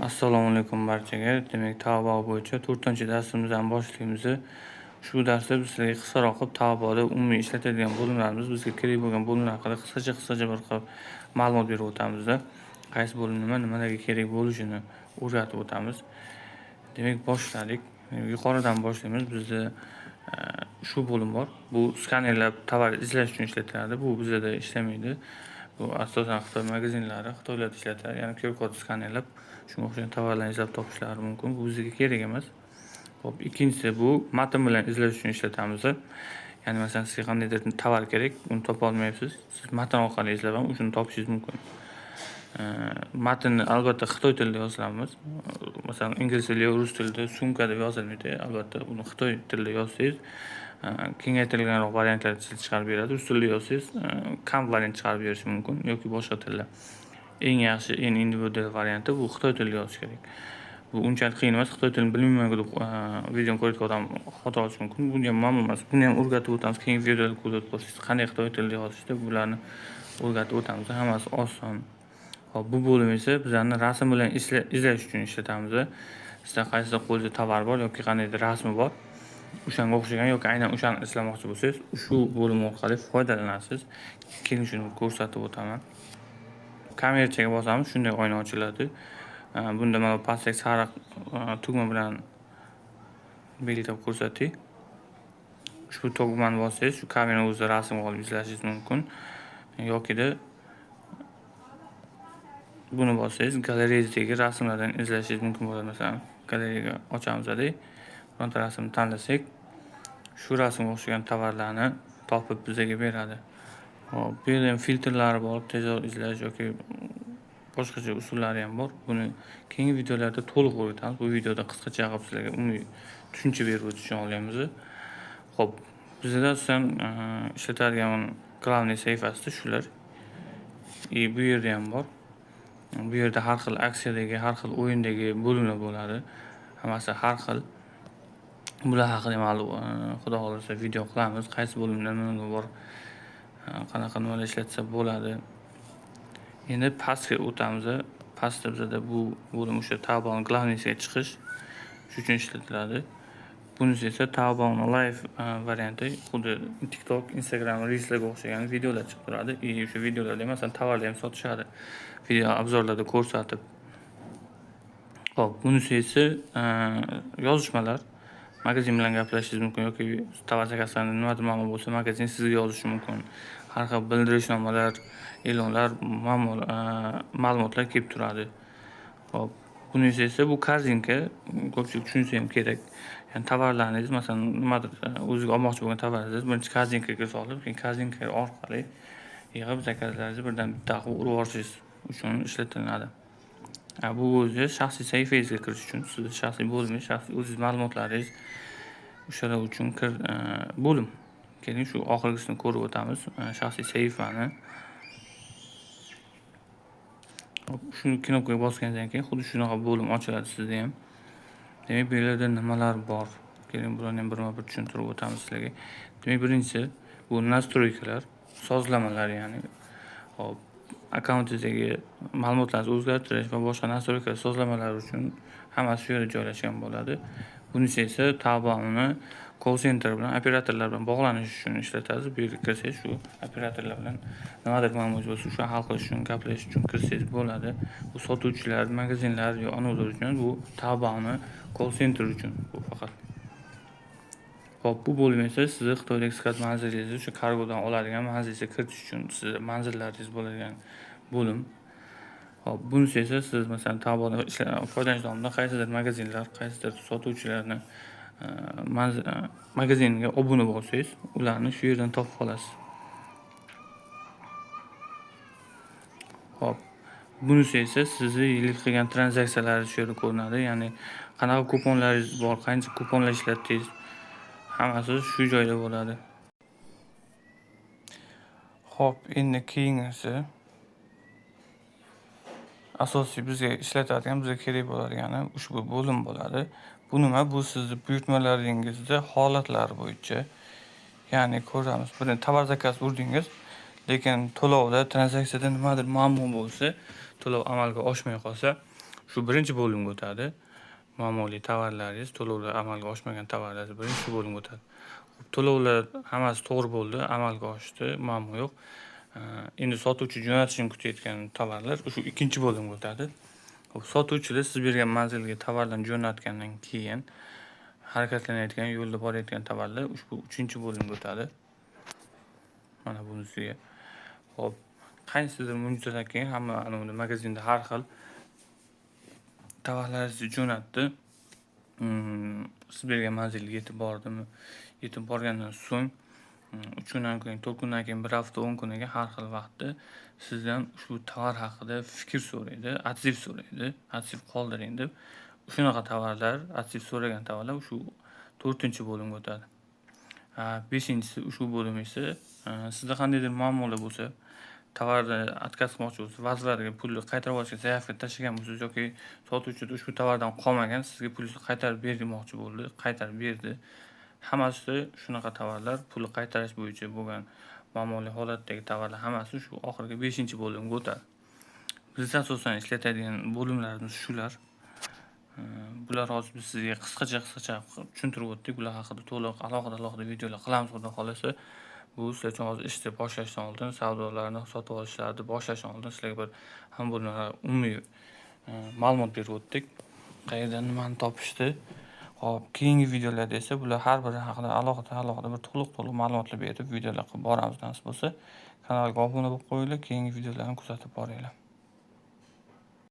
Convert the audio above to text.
Assalomu alaykum barchaga. Demak, Taobao bo'yicha 4-darsimizdan boshlaymiz. Shu darsda biz sizlarga qisqaroq qilib Taobaoda umumiy ishlatadigan bo'limlarimiz, bizga kerak bo'lgan bo'limlar haqida qisqacha bir qilib ma'lumot berib o'tamizda. Qaysi bo'lim nima, nimalarga kerak bo'lishini o'rgatib o'tamiz. Demak, boshladik. Yuqoridan boshlaymiz. Bizda shu bo'lim bor. Bu skanerlab tovar izlash uchun ishlatiladi. Bu bizda ishlamaydi. Bu asosan Xitoy magazinlari, Xitoylarda ishlatiladi. Ya'ni QR kod skanerlab shunga o'xshagan tovarlarni izlab topishlari mumkin. Bu bizga kerak emas. Xo'p, ikkinchisi bu matn bilan izlash uchun ishlatamiz. Ya'ni masalan sizga qandaydir tovar kerak, uni topa olmayapsiz. Siz matn orqali izlab ham o'shani topishingiz mumkin. Matnni albatta Xitoy tilida yozamiz. Masalan, ingliz tilida yo rus tilida sumka deb yozilmaydi. Albatta uni Xitoy tilida yozsangiz, kengaytirilganroq variantlar chiqarib beradi. Rus tilida yozsangiz, kam variant chiqarib berishi mumkin yoki boshqa tilda. Eng yaxshi, eng individual varianti bu Xitoy tilida yozish kerak. Bu unchalik qiyin emas. Xitoy tilini bilmayman deb videoni ko'rayotgan odam xato olishi mumkin. Buni ham muammo emas. Buni ham o'rgatib o'tamiz. Keyingi videolarda kuzatib borsangiz, qanday Xitoy tilida yozishni bularni o'rgatib o'tamiz. Hammasi oson. Xo'p, bu bo'lim esa bizlarni rasm bilan izlash uchun ishlatamiz. Sizda qaysidir qo'lda tovar bor yoki qandaydir rasmi bor, o'shanga o'xshagan yoki aynan o'shani izlamoqchi bo'lsangiz, shu bo'lim orqali foydalanasiz. Keling, shuni ko'rsatib o'taman. Kamerchaga bosamiz, shunday oyna ochiladi. Bunda mana pastdagi sariq tugma bilan belgilab ko'rsating. Ushbu tugmani bossangiz, shu kamerani o'zida rasmga olib izlashingiz mumkin. Yokida buni bossangiz, galereyadagi rasmlardan izlashingiz mumkin bo'ladi. Masalan, galereyaga ochamiz-da, bironta rasmni tanlasak, shu rasmga o'xshagan tovarlarni topib bizga beradi. Hop, bu yerda ham filtrlari bor, tezroq izlash yoki boshqacha usullari ham bor. Buni keyingi videolarda to'liq o'rgatamiz. Bu videoda qisqacha qilib sizlarga umumiy tushuncha berib o'tish uchun olyapmiz. Xo'p, bizda asosan ishlatadigan главный sahifasida shular. Bu yerda ham bor. Bu yerda har xil aksiyadagi, har xil o'yindagi bo'limlar bo'ladi. Hammasi har xil. Bular haqida ham hali Xudo xohlasa video qilamiz. Qaysi bo'limda nima bor, qanaqa nimalar ishlatsa bo'ladi. Endi pastga o'tamiz. Pastda bizada bu bo'lim o'sha Taobaoning главныйsiga chiqish shu uchun ishlatiladi. Bunisi esa Taobaoning live varianti, xuddi TikTok, Instagram Reelslarga o'xshagan videolar chiqib turadi. O'sha videolarda masalan tovarlar ham sotishadi. Video obzorlarda ko'rsatib. Xo'p, bunisi esa yozishmalar. Magazin bilan gaplashishingiz mumkin yoki tovar zakazlarida nimadir muammo bo'lsa, magazin sizga yozishi mumkin. Har xil bildirishnomalar, e'lonlar, ma'lumotlar kelib turadi. Xo'p, bunisi esa bu korzinka, ko'pchilik tushunsa ham kerak. Ya'ni tovarlaringiz, masalan, nimadir o'zingizga olmoqchi bo'lgan tovaringizni birinchi korzinkaga solib, keyin korzinka orqali yig'ib zakazlaringizni birdan bitta qilib urib yuborishingiz uchun ishlatiladi. Bu o'zi shaxsiy sahifangizga kirish uchun, sizni shaxsiy bo'limingiz, shaxsiy o'zingiz ma'lumotlaringiz o'shalar uchun bo'lim. Keling, shu oxirgisini ko'rib o'tamiz, shaxsiy sahifani. Hop, shuni knopkaga bosgandan keyin xuddi shunaqa bo'lim ochiladi sizda ham. Demak, bu yerda nimalar bor? Keling, bularni ham birma-bir tushuntirib o'tamiz sizlarga. Demak, birinchisi bu nastroykalar, sozlamalar, ya'ni hop, akkauntingizdagi ma'lumotlarni o'zgartirish va boshqa nastroykalar, sozlamalar uchun hammasi shu yerda joylashgan bo'ladi. Bunisi esa Taobaoni call center bilan, operatorlar bilan bog'lanish uchun ishlatasiz. Bu yerga kirsangiz, shu operatorlar bilan nimadir muammo bo'lsa, o'sha hal qilish uchun, gaplashish uchun kirsangiz bo'ladi. Bu sotuvchilar, magazinlar yo anavlar uchun, bu Taobaoni call center uchun bu faqat. Xo'p, bu bo'lim esa sizni Xitoydagi sklad manzilingizni o'sha kargodan oladigan manzilingizga kiritish uchun sizni manzillaringiz bo'ladigan bo'lim. Xo'p, bunisi esa siz masalan Taobaodan foydalanish davomida qaysidir magazinlar, qaysidir sotuvchilarni magazinga obuna bo'lsangiz, ularni shu yerdan topib olasiz. Xo'p, bunisi esa sizni yillik qilgan tranzaksiyalaringiz shu yerda ko'rinadi. Ya'ni qanaqa kuponlaringiz bor, qancha kuponlar ishlatdingiz, hammasi shu joyda bo'ladi. Xo'p, endi keyingisi asosiy bizga ishlatadigan, bizga kerak bo'ladigani ushbu bo'lim bo'ladi. Bu nima? Bu sizni buyurtmalaringizda holatlar bo'yicha. Ya'ni ko'ramiz, bir tovar zakaz urdingiz, lekin to'lovda, tranzaksiyada nimadir muammo bo'lsa, to'lov amalga oshmay qolsa, Shu birinchi bo'limga o'tadi. Muammoli tovarlaringiz, to'lovlar amalga oshmagan tovarlaringiz birinchi shu bo'limga o'tadi. To'lovlar hammasi to'g'ri bo'ldi, amalga oshdi, muammo yo'q. Endi sotuvchi jo'natishini kutayotgan tovarlar shu ikkinchi bo'limga o'tadi. Xo'p, sotuvchilar siz bergan manzilga tovarlarni jo'natgandan keyin harakatlanayotgan, yo'lda borayotgan tovarlar ushbu uchinchi bo'limga o'tadi. Mana bunisiga. Xo'p, qaysidir muddatdan keyin hamma ana magazinda har xil tovarlaringizni jo'natdi. Siz bergan manzilga yetib bordimi? Yetib borgandan so'ng 3 kundan keyin, 4 kundan keyin, 1 hafta, 10 kundan keyin har xil vaqtda sizdan ushbu tovar haqida fikr so'raydi, отзыв so'raydi, отзыв qoldiring deb. Shunaqa tovarlar, отзыв so'ragan tovarlar shu 4-bo'limga o'tadi. 5-inchisi ushbu bo'lim esa sizda qandaydir muammolar bo'lsa, tovarni отказ qilmoqchi bo'lsa, возврат ga pulni qaytarib olishga заявка tashlagan bo'lsangiz yoki sotuvchi ushbu tovardan qolmagan, sizga pulni qaytarib bermoqchi bo'ldi, qaytarib berdi. Hammasi shunaqa tovarlar, pulni qaytarish bo'yicha bo'lgan muammoli holatdagi tovarlar hammasi shu oxirgi 5-bo'limga o'tadi. Biz asosan ishlatadigan bo'limlarimiz shular. Bular hozir biz sizga qisqacha tushuntirib o'tdik. Bular haqida to'liq alohida videolar qilamiz, xudo xolasa. Bu sizlar uchun hozir ishni boshlashdan oldin, savdolarni, sotib olishlarni boshlashdan oldin sizlarga bir ham bo'limlar umumiy ma'lumot berib o'tdik. Qayerdan nimani topishdi. Xo'p, keyingi videolarda esa bular har biri haqida alohida bir to'liq ma'lumotlar berib videolar qilib boramiz nasib bo'lsa. Kanalga obuna bo'lib qo'yinglar, keyingi videolarni kuzatib boringlar.